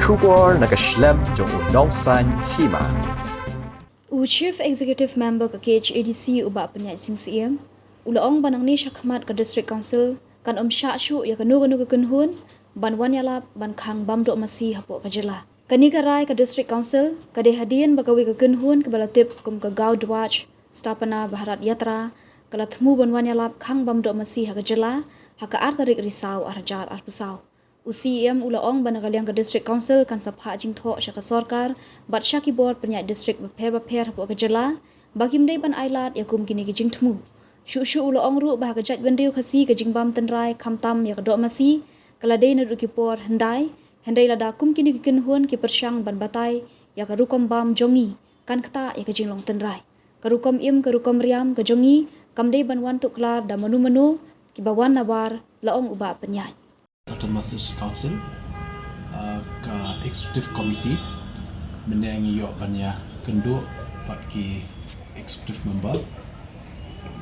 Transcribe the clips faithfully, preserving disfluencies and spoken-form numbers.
Khubor na ka shlem jong u Nongsaiñ Hima. U Chief Executive Member ka K H A D C u Bah Pynïaid Sing Syiem u la ong ba nangne shakhmat ka District Council kan ym shah shuh ïa kano kano ka kynhun ban wan ïalap ban khang bam doh masi hapoh ka jylla. Kane ka rai ka District Council ka dei hadien ba kawei ka kynhun kaba la tip kum ka Gaw Dwaj Sthapana Bharat Yatra ka la thmu ban wan ïalap khang bam doh masi ha ka jylla ha ka ar tarik Risaw ar hajar arphew saw. U C E M u la ong ba na ka liang ka District Council kan sa phah jingthoh sha ka sorkar bad sha ki bor pynïaid district bapher bapher hapoh ka jylla ba kim dei ban ailad ïa kum kine ki jingthmu. Shuh shuh u la ong ruh ba ha ka jaitbynriew Khasi ka jingbam tynrai khamtam ïa ka doh masi ka la dei naduh ki por hyndai, hynrei lada kum kine ki kynhun ki pyrshang ban batai ïa ka rukom bam jong ngi kan ktah ïa ka jinglong tynrai. Ka rukom im ka rukom riam ka jong ngi kam dei ban wan tuklar da mano mano kiba wan nabar, la ong u Bah Pynïaid. Autonomous District Council, uh, ka Executive Committee, mynne ngi ïoh ban ïakynduh bad ki Executive Member,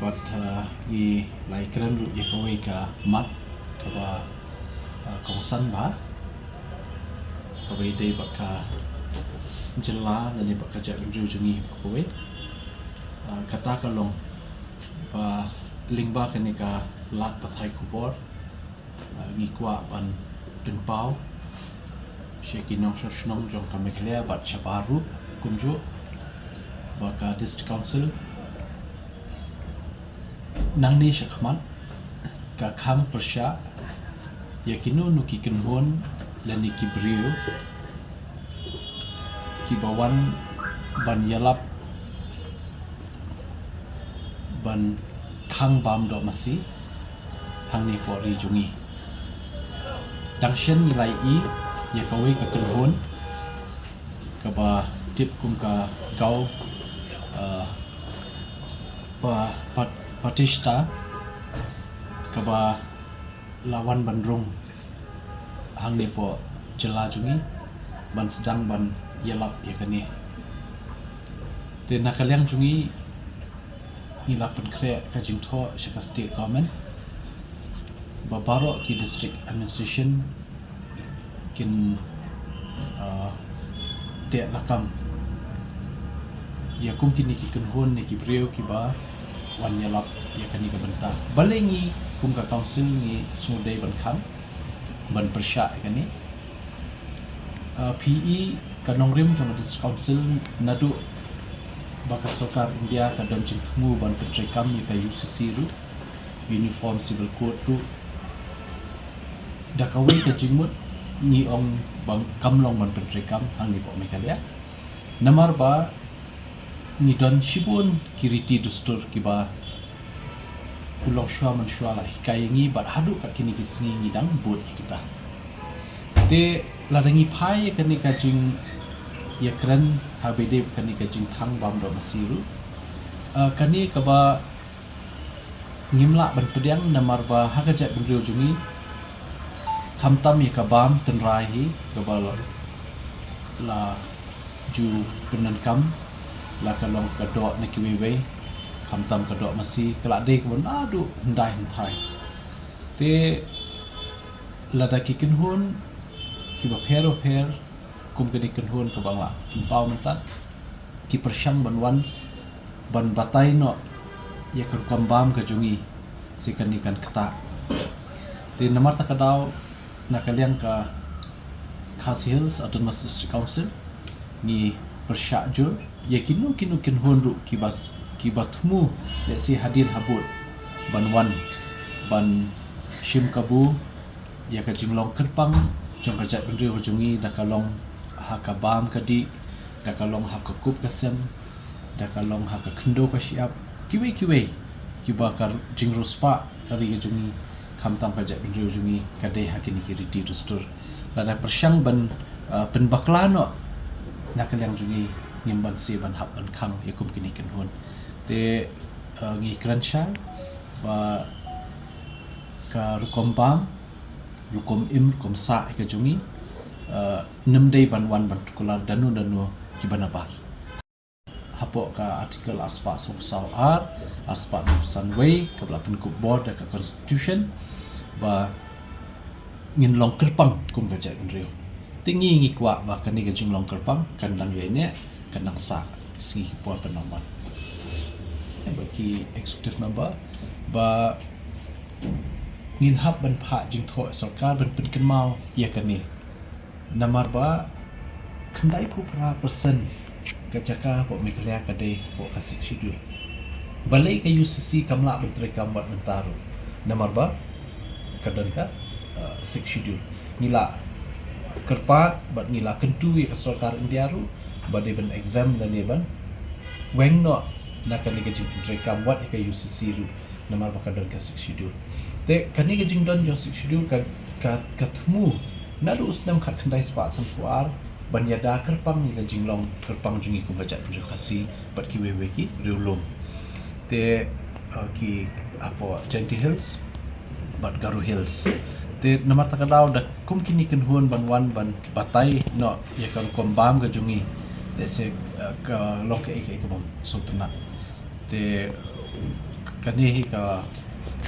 bad, uh, ngi la ïakren ruh ïa kawei ka mat kaba, uh, kongsan bha, kaba ïadei bad ka jylla lane bad ka jaitbynriew jong ngi bad kawei. Uh, kata ka long ba lyngba kane ka lad pathai khubor, uh, ngi kwah ban pynpaw sha ki nongshong shnong jong ka Meghalaya bad shabar ruh kumjuh ba ka District Council nangne shakhmat ka khang pyrshah ïa kino kino ki kynhun lane ki briew kiba wan ban ïalap ban khang bam doh masi hangne hapoh ri jong ngi. Dang shen ngi la ïohi ïa kawei ka kynhun kaba tip kum ka Gaw, uh, pa, pa, Patista kaba la wan ban rung hangne hapoh jylla jong ngi ban sdang ban ïalap ïa kane. Te na ka liang jong ngi ngi la pynkhreh ka jingthoh sha ka state government ba baroh ki district administration kin, uh, teh lakam ïa kum kine ki kynhun ne ki briew kiba wan ïalap ïa kane ka bynta. Balei ngi kum ka council ngi sngewdei ban khang ban pyrshah ïa kane? Uh, phi i ka nongrim jong ka District Council naduh ba ka sorkar India ka don jingthmu ban pyntreikam ïa ka U C C ruh, Uniform Civil Code ruh, da kawei ka jingmut ngi ong ba kam long ban pyntreikam hangne hapoh Meghalaya. Namar ba ngi don shibun ki riti dustur kiba u longshuwa manshuwa la hikai ïa ngi bad haduh kat kine ki sngi ngi dang bud ïa kita. Te lada ngi phai ïa kane ka jingïakren ha kaba ïadei bad kane ka jingkhang bam doh masi ruh, uh, kane kaba ngim lah ban pdiang namar ba ha ka jaitbynriew jong ngi khamtam ïa ka bam tynrai hi kaba la, la ju pyndonkam, la ka long ka doh na kiwei wei, khamtam ka doh masi ka la dei kaba naduh hyndai hynthai. Te lada ki kynhun kiba pher bapher kum kane ka kynhun kaba nga la pynpaw mynta ki pyrshang ban wan ban batai noh ïa ka rukom bam ka jong ngi, sa kane kan ktah. Te namar kata ka daw na ka liang ka Khasi Hills Autonomous District Council ngi pyrshah jur ïa kino kino kynhun ruh kiba s-, kiba thmu lehse hadien habud ban wan ban shim kabu ïa ka jinglong kyrpang jong ka jaitbynriew jong ngi, da ka long ha ka bam ka dih, da ka long ha ka kup ka sem, da ka long ha ka khyndew ka shyiap, kiwei kiwei kiba ka jingriewspah ka ri ka jong ngi khamtam ka jaitbynriew jong ngi ka dei ha kine ki riti dustur. Lada pyrshang ban, uh, pynbakla noh na ka liang jong ngi ngim banse ban hap ban khang ïa kum kine ki kynhun. Te, uh, ngi kren shai ba ka rukom bam, rukom im, rukom sah ïa ka jong ngi, uh, ym dei ban wan ban tuklar da no da no kiba nabar. Hapoh ka Article arspah sawphew saw ar, arspah hynriewphew san wei kaba la pynkup bor da ka Constitution ba ngin long kyrpang kum ka jaitbynriew. Te ngi ngi kwah ba kane ka jinglong kyrpang kan dang ïaineh, kan dang sah ki sngi ki por ban wan. Bad ki executive member ba ngin hap ban phah jingthoh sorkar ban pynkynmaw ïa kane. Namar ba khyndai phew phra percent ka jaka hapoh Meghalaya ka dei hapoh ka Sixth Schedule. Balei ka U C C kam lah ban treikam wat mynta ruh? Namar ba ka don ka, uh, Sixth Schedule. Ngi la kyrpad bad ngi la kyntu ïa ka sorkar India ruh ba dei ban exempt lane ban weng noh na kane ka jingpyntreikam wat ïa ka U C C ruh, namar ba ka don ka Sixth Schedule. Te kane ka jingdon jong Sixth Schedule ka, ka, ka thmu naduh u snem khatkhyndai spah sanphew ar ban ïada kyrpang ïa ka jinglong kyrpang jong ngi kum ka jaitbynriew Khasi bad kiwei wei ki riewlum. Te, uh, ki hapoh Jaintia Hills bad Garo Hills. Te namar kata ka daw da kum kine ki kynhun ban wan ban batai noh ïa ka rukom bam ka jong ngi. Let's say, uh, ka long kaei kaei ka bym sngewtynnat. Te kane hi ka,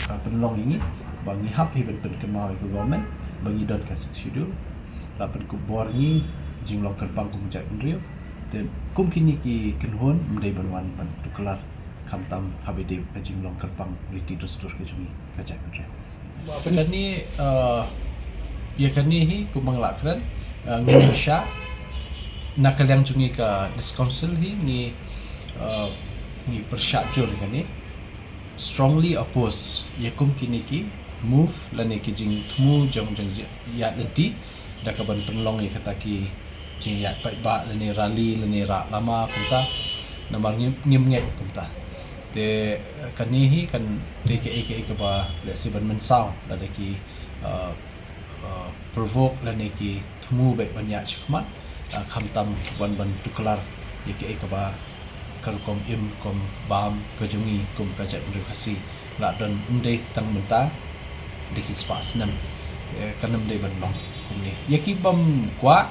ka pynlong ïa ngi ba ngi hap hi ban pynkynmaw ïa ka government ba ngi don ka Sixth Schedule. La pynkup bor ngi jinglong kyrpang kum jaitbynriew. Te kum kine ki kynhun ym dei ban wan ban tuklar, khamtam haba dei ka jinglong kyrpang riti dustur ka jong ngi ka jaitbynriew. Kane, uh, ïa kane hi kumba nga la kren, uh, ngi pyrshah na ka liang jong ngi ka District Council hi ngi, uh, ngi pyrshah jur ïa kane, strongly oppose ïa kum kine ki move lane ki jingthmu jong jong ïa lynti da ka ban pynlong ïa kata ki jingïaid paidbah lane rally lane rah lama kumta. Namar ngim, ngim ngeit kumta. Te kane hi kan dei kaei kaei kaba lehse ban mynsaw lada ki, uh, uh, provoke lane ki thmu beit ban ïaid shakhmat, uh, khamtam wan ban tuklar ïa kaei kaba ka rukom im rukom bam ka jong ngi kum ka jaitbynriew Khasi. La don ym dei tang mynta, dei ki spah snem. Te kan ym dei ban long kumne. Ïa ki bym kwah,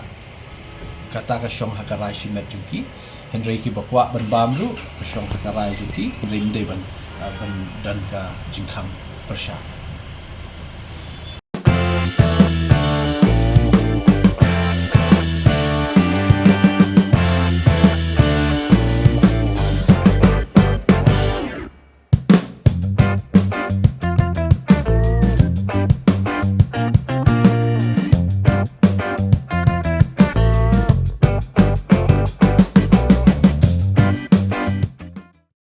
kata ka shong ha ka rai shimet jong ki. Hynrei kiba kwah ban bam ruh ka shong ha ka rai jong ki. Hynrei ym dei ban, ah, ban don ka jingkhang pyrshah.